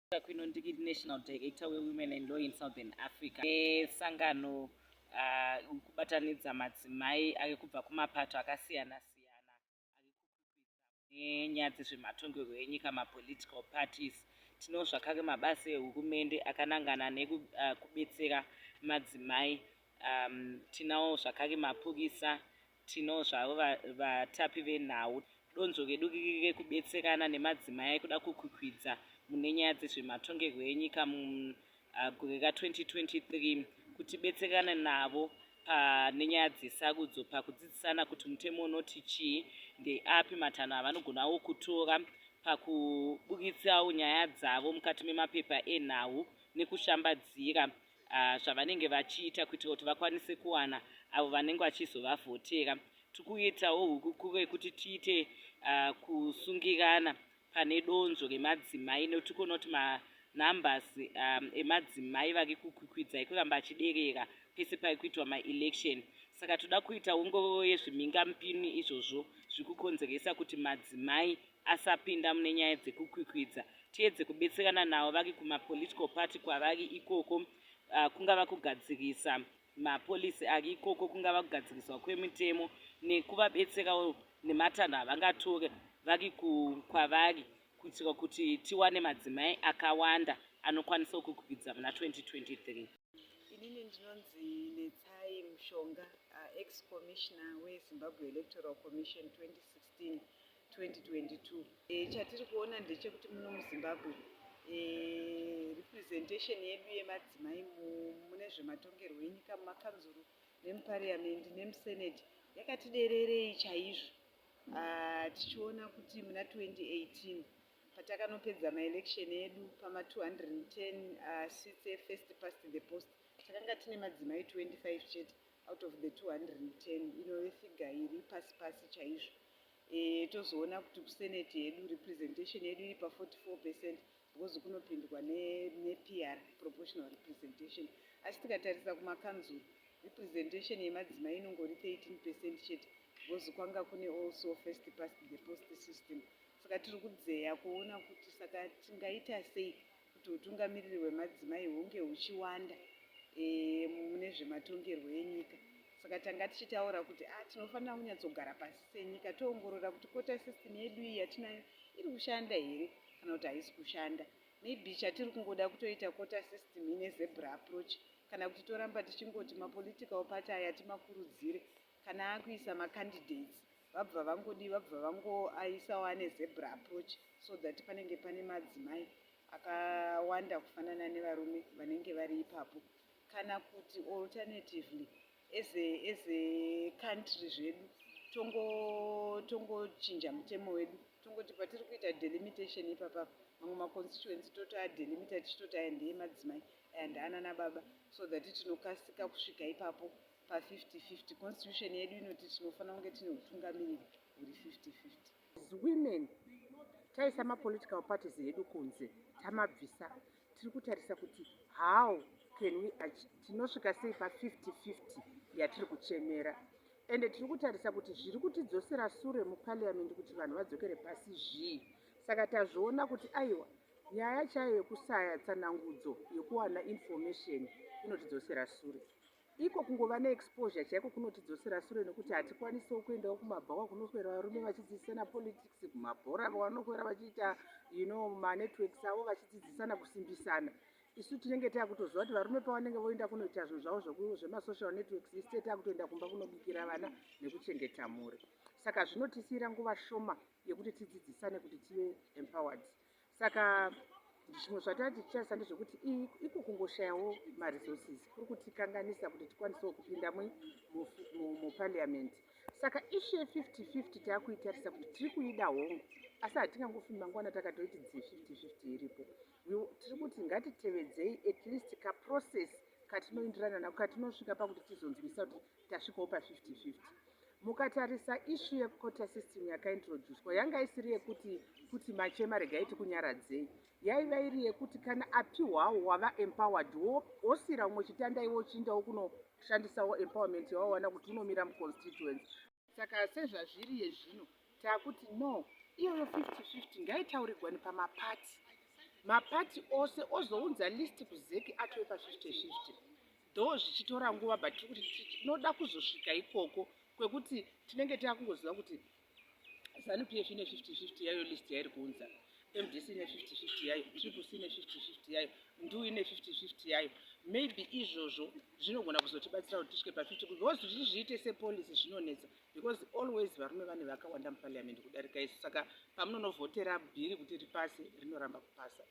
Kuno ndiri national director weWomen and Law in Southern Africa, nesangano kubatanidza madzimai ari kubva kumapato akasiyana siyana ari nenyaya dzezvematongerwo enyika, mapolitical parties. Tino zvakare mabasa ehurumende akanangana nekubetsera madzimai. Tinawo zvakare mapurisa, tinawo zvavo vatapi venhau. Donzvo redu riri rekubetserana nemadzimai ekuda kukwikwidza mune nyaya dzezvematongerwo enyika mugore ra2023, kuti betserana navo pane nyaya dzesarudzo, pakudzidzisana kuti mutemo unoti chii, ndeapi matanho avanogonawo kutora pakuburitsawo nyaya dzavo mukati memapepa enhau nekushambadzira zvavanenge vachiita, kuitira kuti vakwanise kuwana avo vanenge vachizovavhotera. Tiri kuitawo hurukuro yekuti tiite kusungirana pane donzvo remadzimai, nekuti kuona kuti manumbers emadzimai vari kukwikwidza ekuramba achiderera pese pari kuitwa maelection. Saka toda kuita ongororo yezvimhingamupinyi izvozvo zviri kukonzeresa kuti madzimai asapinda mune nyaya dzekukwikwidza. Tiedze kubetserana navo vari kumapolitical party kwavari ikoko, kungava kugadzirisa mapolicy ari ikoko, kungava kugadziriswa kwemitemo, nekuvabetserawo nematanho avangatore vari kwavari, kuitira kuti tiwane madzimai akawanda anokwanisa kukwikwidza muna 2023. Inini ndinonzi Netsai Mushonga, ex commissioner weZimbabwe Electoral Commission 2016 2022. Chatiri kuona ndechekuti muno muZimbabwe representation yedu yemadzimai mune zvematongerwo enyika, mumakanzuru nemupariamendi nemuseneti, yakati dererei chaizvo. Tichiona kuti muna 2018 patakanopedza maelection edu, pama210 seats efirst past the post, takanga tine madzimai 25 chete out of the 210, inove figure iri pasi pasi chaizvo. Tozoona kuti kuseneti yedu representation yedu iri pa44% because kunopindwa nePR, proportional representation. Asi tikatarisa kumakanzuru, representation yemadzimai inongori 13% chete because kwanga kune also first past the post system. Saka tiri kudzeya kuona kuti saka tingaita sei kuti utungamiriri hwemadzimai hunge huchiwanda mune zvematongerwo enyika. Saka tanga tichitaura kuti tinofanira kunyatsogara pasi senyika, toongorora kuti quota system yedu iyi yatinayo iri kushanda here kana kuti haisi kushanda. Maybe chatiri kungoda kutoita quota system ine zebra approach, kana kuti toramba tichingoti mapolitical party aya timakurudzire, kana akuisa macandidates vabva vangodi vabva vangoaisawo ane zebra approach, so that panenge pane madzimai akawanda kufanana nevarume vanenge vari ipapo. Kana kuti alternatively, as a country zvedu tongochinja mutemo wedu, tongoti patiri kuita delimitation ipapapa, mamwe maconstituency totoadelimita tichitoti aya ndeyemadzimai, aya ndeana baba, so that tinokasika kusvika ipapo pa50-50. Constitution yedu inoti tinofanira kunge tine utungamiriri huri 50-50. As women, taisa mapolitical parties edu kunze, tamabvisa, tiri kutarisa kuti how can we tinosvika sei pa50-50 yatiri kuchemera. Ende tiri kutarisa kuti zviri kutidzosera sure muparliament kuti vanhu vadzokere pasi zvii. Saka tazviona kuti aiwa, nyaya chaiyo yekusaya tsanangudzo, yekuwana information, inotidzosera sure. Iko kungova neexposure chaiko kunotidzosera sure, nekuti hatikwanisawo kuendawo kumabhawa kunoswera varume vachidzidzisana politics, kumabhora vanokwera vachiita manetworks avo vachidzidzisana kusimbisana. Isu tinenge takutoziva kuti varume pavanenge voenda kunoita zvinhu zvavo zvemasocial networks, isu tee takutoenda kumba kunobikira vana nekuchengeta mhuri. Saka zvinotisiyira nguva shoma yekuti tidzidzisane kuti tive empowered. Saka zvimwe zvatati tichitarisa ndezvekuti iko kungoshayawo maresources kuri kutikanganisa kuti tikwanisewo kupinda muparliament. Saka issue ye50-50 taakuitarisa kuti tiri kuida, hongu, asi hatingangofi mangwana takatoiti dzi50-50 iripo. Tiri kuti ngatitevedzei at least kaprocess katinoenderana nako, katinosvika pakuti tizonzwisa kuti tasvikawo pa50-50. Mukatarisa issue yequota system yakaintroducwa, yanga isiri yekuti kuti machema regai tikunyaradzei. Yaiva iri yekuti kana apiwawo wava empowered, wosiyira umwe chitanda, iwe uchiendawo kunoshandisawo empowerment yawawana kuti unomira muconstituency. Saka sezvazviri yezvino, taakuti no, iyoyo 50-50 ngaitaurirwani pamapati. Mapati ose ozounza list kuZEC atove pa50-50, though zvichitora nguva, but tiri kuti tinoda kuzosvika ikoko kwekuti tinenge takungoziva kuti ZANU PF ine 50-50 yayo list yairi kuunza, MDC ine 50-50 yayo, Triple C ine 50-50 yayo, Ndu ine 50-50 yayo. Maybe izvozvo zvinogona kuzotibatsira kuti tisvike pa50, because kuti tizviite sepolicy zvinonetsa, because always varume vane vakawanda muparliament kudarika isu. Saka pamunonovhotera bhiri kuti ripase, rinoramba kupasa.